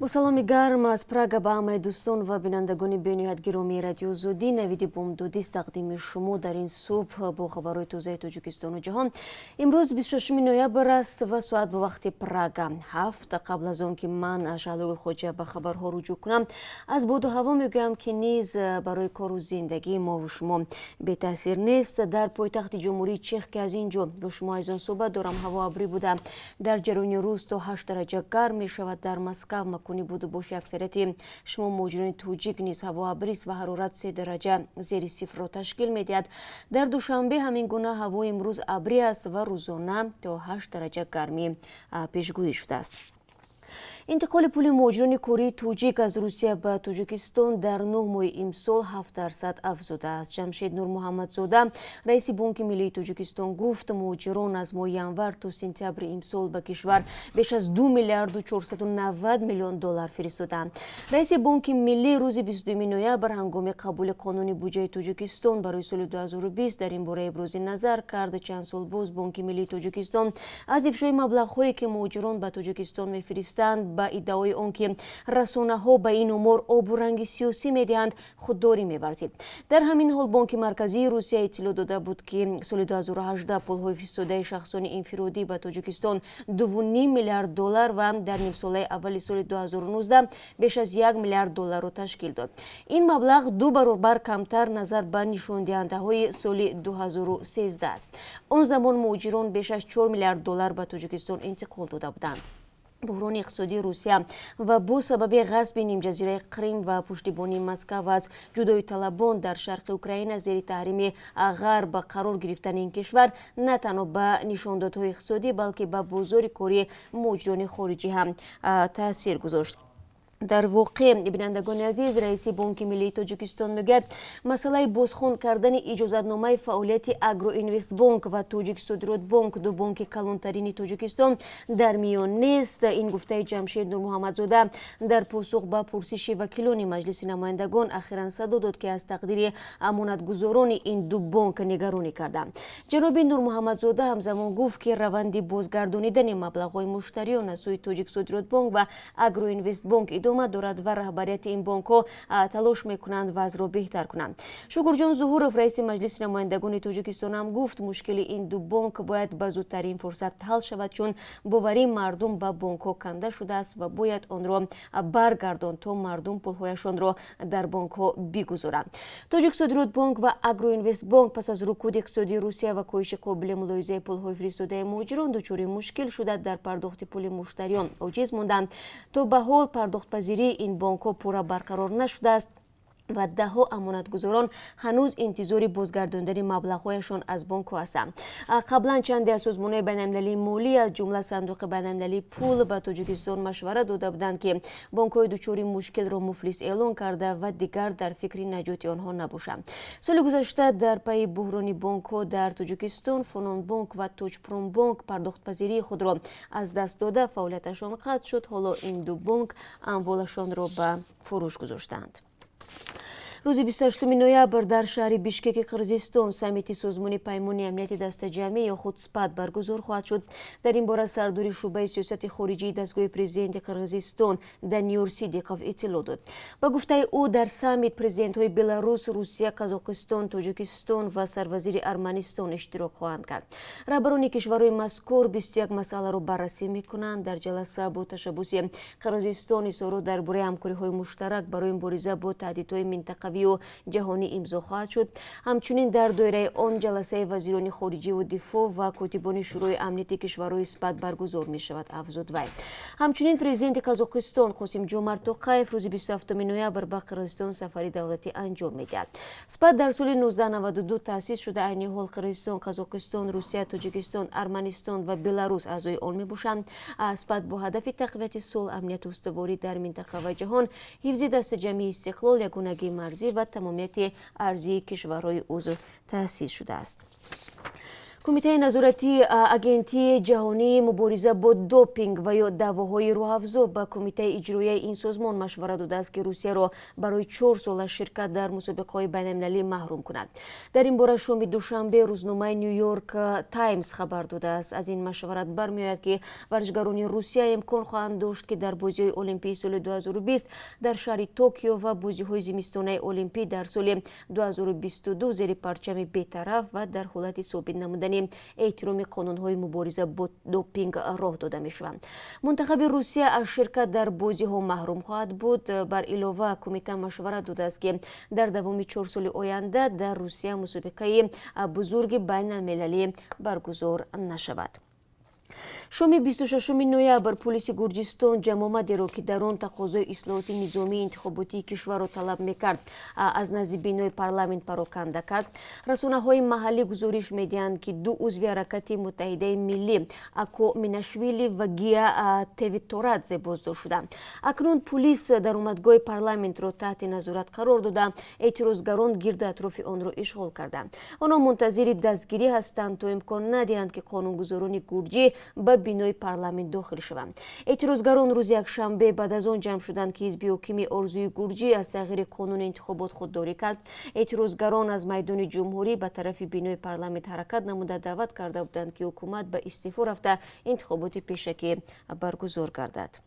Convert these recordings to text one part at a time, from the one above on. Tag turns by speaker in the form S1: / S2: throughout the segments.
S1: Бо саломи гарм аз Прага ба ҳамаи дӯстон ва бинандагони бениҳоят гиромии Радиои Озодӣ. Навиди бомдодист тақдими шумо дар ин субҳ бо хабарҳои тозаи Тоҷикистону ҷаҳон. Имрӯз 26 ноябр аст ва соат бо вақти Прага 7. Қабл аз он ки ман, Шаҳлои Хоҷа, ба хабарҳо руҷӯъ кунам, аз боду ҳаво мегӯям, ки низ барои кору зиндагии мову шумо бетаъсир нест. Дар пойтахти Ҷумҳурии Чех, ки аз ин ҷо бо шумо азизон суҳбат дорам, ҳаво абрӣ буда, дар ҷараёни рӯз то 8 дараҷа гарм мешавад. Дар Москав, макони будубоши аксарияти шумо муҳоҷирони тоҷик, низ ҳаво абрист ва ҳарорат 3 дараҷа зери сифрро ташкил медиҳад. Дар Душанбе ҳамин гуна ҳаво имрӯз абрӣ аст ва рӯзона то 8 дараҷа гармӣ пешгӯӣ шудааст. Интиқоли пули муҳоҷирони кории тоҷик аз Русия ба Тоҷикистон дар 9 моҳи имсол 7% афзудааст. Ҷамшед Нурмуҳаммадзода, раиси Бонки миллии Тоҷикистон, гуфт, муҳоҷирон аз моҳи январ то сентябри имсол ба кишвар беш аз 2 миллиарду 490 миллион доллар фиристоданд. Раиси Бонки Миллӣ рӯзи 22 ноябр ҳангоми қабули қонуни буҷаи Тоҷикистон барои соли 2020 дар ин бора ибрози назар кард. Чанд сол боз Бонки миллии Тоҷикистон аз ифшои маблағҳое, ки муҳоҷирон ба Тоҷикистон мефиристанд, ба иддаои он ки расонаҳо ба ин омор обу ранги сиёсӣ медиҳанд, худдорӣ меварзид. Дар ҳамин ҳол Бонки Марказии Русия иттилоъ дода буд, ки соли 2018 пулҳои фиристодаи шахсони инфиродӣ ба Тоҷикистон 2,5 миллиард доллар ва дар нимсолаи аввали соли 2019 беш аз 1 миллиард долларро ташкил дод. Ин маблағ ду баробар камтар назар ба нишондиҳандаҳои соли 2013 аст. Он замон муҳоҷирон беш аз 4 миллиард доллар ба Тоҷикистон интиқол дода буданд. Буҳрони иқтисодии Русия ва бо сабаби ғасби нимҷазираи Қрим ва пуштибонии Москав аз ҷудоиталабон дар шарқи Украина зери таҳрими Ғарб қарор гирифтани ин кишвар на танҳо ба нишондодҳои иқтисодӣ, балки ба бозори кори муҳоҷирони хориҷӣ ҳам таъсир гузошт. Дар воқеъ, бинандагони азиз, раиси Бонки миллии Тоҷикистон мегӯяд, масъалаи бозхон кардани иҷозатномаи фаъолияти Агроинвестбонк ва Тоҷиксодиротбонк, ду бонки калонтарини Тоҷикистон, дар миён нест. Ин гуфтаи Ҷамшед Нурмуҳаммадзода дар посух ба пурсиши вакилони Маҷлиси намояндагон ахиран садо дод, ки аз тақдири амонатгузорони ин ду бонк нигаронӣ карданд. Ҷаноби Нурмуҳаммадзода ҳамзамон гуфт, ки раванди бозгардонидани маблағҳои муштариён аз сӯи Тоҷиксодиротбонк ва Агроинвестбонк идома дорад ва раҳбарияти ин бонкҳо талош мекунанд вазъро беҳтар кунанд. Шукурҷон Зуҳуров, раиси Маҷлиси намояндагони Тоҷикистон, ҳам гуфт, мушкили ин ду бонк бояд ба зудтарин фурсат ҳал шавад, чун боварии мардум ба бонкҳо канда шудааст ва бояд онро баргардонд, то мардум пулҳояшонро дар бонкҳо бигузоранд. Тоҷиксодиротбонк ва Агроинвестбонк пас аз рукуди иқтисодии Русия ва коҳиши қобили мулоҳизаи пулҳои фиристодаи муҳоҷирон дучори мушкил шуда, дар пардохти пули муштариён оҷиз монданд. То ба ҳол пардохтпазирии ин бонкҳо пурра барқарор нашудааст ва даҳҳо амонатгузорон ҳанӯз интизори бозгардондани маблағҳояшон аз бонкҳо ҳастанд. Қаблан чанде аз созмонҳои байналмилалии молӣ, аз ҷумла Сандуқи байналмилалии пул, ба Тоҷикистон машварат дода буданд, ки бонкҳои дучори мушкилро муфлис эълон карда ва дигар дар фикри наҷоти онҳо набошанд. Соли гузашта дар пайи буҳрони бонкҳо дар Тоҷикистон Фононбонк ва Тоҷпромбонк пардохтпазирии худро аз даст дода, фаъолияташон қатъ шуд. Ҳоло ин ду бонк амволашонро ба фурӯш гузоштаанд. Рӯзи 28 ноябр дар шаҳри Бишкеки Қирғизистон саммити Созмони Паймони Амнияти Дастаҷамъӣ ё худ СПАТ баргузор хоҳад шуд. Дар ин бора сардори шӯъбаи сиёсати хориҷии дастгоҳи президенти Қирғизистон Даниёр Сидиқов иттилоъ дод. Ба гуфтаи ӯ, дар саммит президентҳои Беларус, Русия, Қазоқистон, Тоҷикистон ва сарвазири Арманистон иштирок хоҳанд кард. Раҳбарони кишварҳои мазкур 21 масъаларо баррасӣ мекунанд. Дар ҷаласа бо ташаббуси Қирғизистон изҳорот дар бораи ҳамкориҳои муштарак барои мубориза бо таҳдидҳои минтақавию ҷаҳонӣ имзо хоҳад шуд. Ҳамчунин дар доираи он ҷаласаи вазирони хориҷиву дифоъ ва котибони Шӯрои амнияти кишварҳои СПАТ баргузор мешавад, афзуд вай. Ҳамчунин президенти Қазоқистон Қосимҷомарт Тоқаев рӯзи 27 ноябр ба Қирғизистон сафари давлатӣ анҷом медиҳад. СПАТ дар соли 1992 таъсис шуда, айни ҳол Қирғизистон, Қазоқистон, Русия, Тоҷикистон, Арманистон ва Беларус аъзои он мебошанд. СПАТ бо ҳадафи тақвияти сулҳ, амнияту устуворӣ дар минтақа ва ҷаҳон, ҳифзи дастаҷамъии истиқлол, ягонагии марзӣ ва тамомияти арзии кишварҳои узв таъсис шудааст. Кумитаи назоратии Агентии ҷаҳонии мубориза бо допинг ва ё давоҳои рӯҳафзо ба кумитаи иҷроияи ин созмон машварат додааст, ки Русияро барои 4 сол аз ширкат дар мусобиқаҳои байналмилалӣ маҳрум кунад. Дар ин бора шоми душанбе рӯзномаи Нью-Йорк Таймс хабар додааст. Аз ин машварат бармеояд, ки варзишгарони Русия имкон хоҳанд дошт, ки дар бозиҳои Олимпии соли 2020 дар шаҳри Токио ва бозиҳои зимистонаи Олимпӣ дар соли 2022 зери парчами бетараф ва дар ҳолати собит намудани эҳтироми қонунҳои мубориза бо допинг роҳ дода мешаванд. Мунтахаби Русия аз ширкат дар бозиҳо маҳрум хоҳад буд. Бар илова, кумита машварат додааст, ки дар давоми 4 соли оянда дар Русия мусобиқаи бузурги байналмилалӣ баргузор нашавад. Шоми 26 ноябр пулиси Гурҷистон ҷамъомадеро, ки дар он тақозои ислоҳоти низомии интихоботии кишварро талаб мекард, аз назди бинои парламент пароканда кард. Расонаҳои маҳаллӣ гузориш медиҳанд, ки ду узви Ҳаракати муттаҳидаи миллӣ, Ако Минашвили ва Гия Тевиторадзе, боздошт шуданд. Акнун пулис даромадгоҳи парламентро таҳти назорат қарор дода, эътирозгарон гирду атрофи онро ишғол карданд. Онҳо мунтазири дастгирӣ ҳастанд, то имкон надиҳанд, ки қонунгузорони гурҷӣ ба бинои парламент дохил шаванд. Эътирозгарон рӯзи якшанбе баъд аз он ҷамъ шуданд, ки ҳизби ҳокими Орзуи Гурҷӣ аз тағйири қонуни интихобот худдорӣ кард. Эътирозгарон аз майдони Ҷумҳурӣ ба тарафи бинои парламент ҳаракат намуда, даъват карда буданд, ки ҳукумат ба истеъфо рафта, интихоботи пешакӣ баргузор гардад.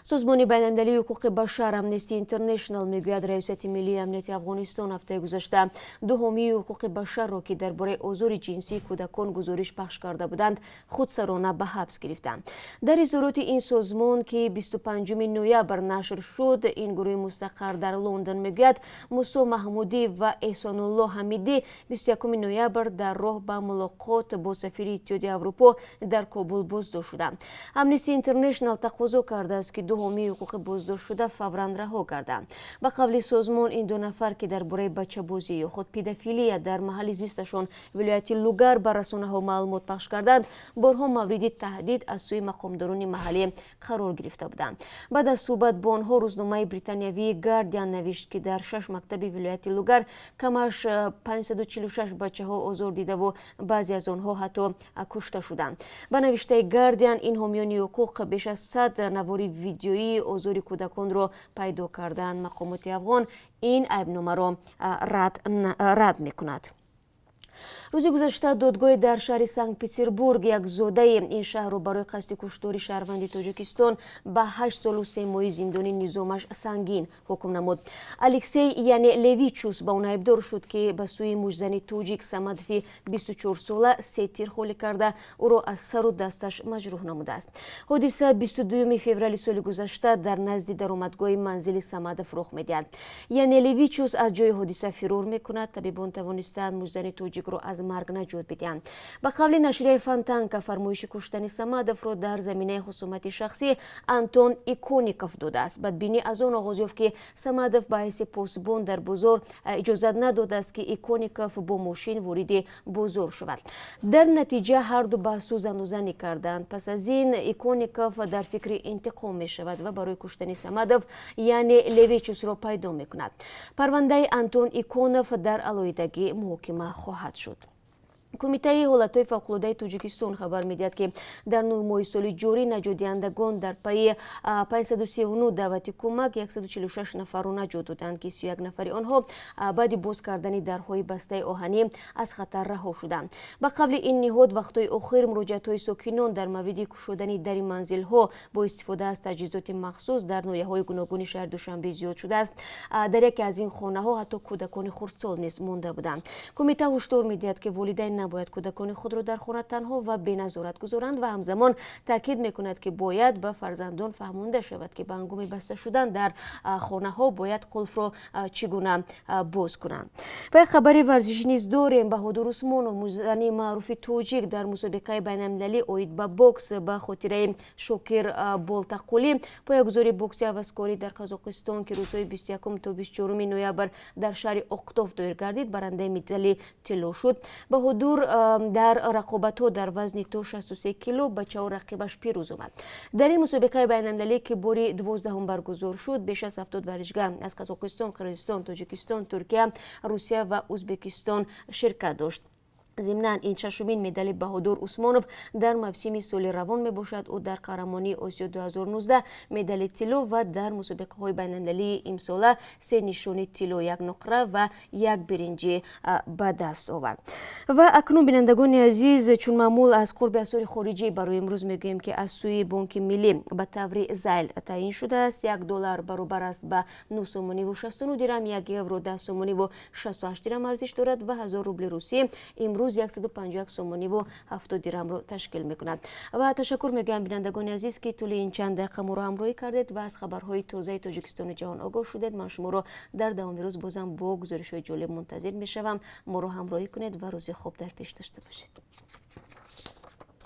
S1: Созмони байналмилалии ҳуқуқи башар Амнести Интернешнл мегӯяд, Раёсати миллии амнияти Афғонистон ҳафтаи гузашта ду ҳомии ҳуқуқи башарро, ки дар бораи озори ҷинсии кӯдакон гузориш пахш карда буданд, худсарона ба ҳабс гирифтанд. Дар изҳороти ин созмон, ки 25 ноябр нашр шуд, ин гурӯҳи мустақар дар Лондон мегӯяд, Мусо Маҳмудӣ ва Эҳсонулло Ҳамидӣ 21 ноябр дар роҳ ба мулоқот бо сафири Иттиҳоди Аврупо дар Кобул боздошт шуданд. Амнести Интернешнл тақозо кардааст, ки ду ҳомии ҳуқуқи боздоштшуда фавран раҳо гарданд. Ба қавли созмон, ин ду нафар, ки дар бораи бачабозӣ ё худ педофилия дар маҳалли зисташон, вилояти Лугар, ба расонаҳо маълумот пахш карданд, борҳо мавриди таҳдид аз сӯи мақомдорони маҳаллӣ қарор гирифта буданд. Баъд аз суҳбат бо онҳо рӯзномаи британиявии Гардиан навишт, ки дар шаш мактаби вилояти Лугар камаш 546 бачаҳо озор дидаву баъзе аз онҳо ҳатто кушта шуданд. Ба навиштаи Гардиан, ин ҳомиёни ҳуқуқ беш аз 100 навори видеоии озори кӯдаконро пайдо карданд. Мақомоти афғон ин айбномаро рад мекунад. Рӯзи гузашта додгоҳе дар шаҳри Санкт Петербург як зодаи ин шаҳрро барои қасди куштори шаҳрванди Тоҷикистон ба 8 солу 3 моҳи зиндони низомаш сангин ҳукм намуд. Алексей Янелевичус ба он айбдор шуд, ки ба сӯи муштзани тоҷик Самадови 24-сола се тир холӣ карда, ӯро аз сару дасташ маҷрӯҳ намудааст. Ҳодиса 22 феврали соли гузашта дар назди даромадгоҳи манзили Самадов рух медиҳад. Янелевичус аз ҷои ҳодиса фирор мекунад. Табибон тавонистаанд муштзани тоҷикро аз марг наҷот бидиҳанд. Ба қавли нашрияи Фонтанка, фармоиши куштани Самадовро дар заминаи хусумати шахсӣ Антон Иконников додааст. Бадбинӣ аз он оғоз ёфт, ки Самадов ба ҳайси посбон дар бозор иҷозат надодааст, ки Иконников бо мошин вориди бозор шавад. Дар натиҷа ҳарду баҳсу занузанӣ карданд. Пас аз ин Иконников дар фикри интиқом мешавад ва барои куштани Самадов Янелевичусро пайдо мекунад. Парвандаи Антон Иконов дар алоҳидагӣ муҳокима хоҳад шуд. Кумитаи ҳолатҳои фавқулодаи Тоҷикистон хабар медиҳад, ки дар 9 моҳи соли ҷорӣ наҷотдиҳандагон дар пайи 539 даъвати кӯмак 146 нафарро наҷот доданд, ки 31 нафари онҳо баъди боз кардани дарҳои бастаи оҳанӣ аз хатар раҳо шуданд. Ба қавли ин ниҳод, вақтҳои охир муроҷиатҳои сокинон дар мавриди кушодани дари манзилҳо бо истифода аз таҷҳизоти махсус дар ноҳияҳои гуногуни шаҳри Душанбе зиёд шудааст. Дар яке аз ин хонаҳо ҳатто кӯдакони хурдсол низ монда буданд. Кумита ҳушдор медиҳад, ки волидайн набояд кӯдакони худро дар хона танҳо ва беназорат гузоранд ва ҳамзамон таъкид мекунад, ки бояд ба фарзандон фаҳмонда шавад, ки ба ҳангоми баста шудан дар хонаҳо бояд қулфро чӣ гуна боз кунанд. Ва як хабари варзишӣ низ дорем. Баҳодур Усмонов, муштзани маъруфи тоҷик, дар мусобиқаи байналмилалӣ оид ба бокс ба хотираи Шокир Болтақулӣ, поягузори бокси ҳаваскорӣ дар Қазоқистон, ки рӯзҳои 21 то 24 ноябр дар шаҳри Оқтов доир гардид, барандаи медали тилло шуд. Баҳодур дар рақобатҳо дар вазни то 63 кило ба чаҳор рақибаш пирӯз омад. Дар ин мусобиқаи байналмилалӣ, ки бори 12-ум баргузор шуд, беш аз 70 варзишгар аз Қазоқистон, Қирғизистон, Тоҷикистон, Туркия, Русия ва Ӯзбекистон ширкат дошт. Зимнан, ин шашумин медали Баҳодур Усмонов дар мавсими соли равон мебошад. Ӯ дар қаҳрамонии Осиё 2019 медали тилло ва дар мусобиқаҳои байналмилалии имсола се нишони тилло, як нуқра ва як биринҷӣ ба даст овард. Ва акнун, бинандагони азиз, чун маъмул, аз қурби асъори хориҷӣ барои имрӯз мегӯем, ки аз сӯи Бонки Миллӣ ба таври зайл таъин шудааст. 1 доллар баробар аст ба 9 сомониву 69 дирам, 1 евро 10 сомониву 68 дирам арзиш дорад ва 1000 рубли русӣ имрӯз 151 сомониву 70 дирамро ташкил мекунад. Ва ташаккур мегӯям, бинандагони азиз, ки тӯли ин чанд дақиқа моро ҳамроҳӣ кардед ва аз хабарҳои тозаи Тоҷикистону ҷаҳон огоҳ шудед. Ман шуморо дар давоми рӯз бозам бо гузоришҳои ҷолиб мунтазир мешавам. Моро ҳамроҳӣ кунед ва рӯзи хуб дар пеш дошта бошед.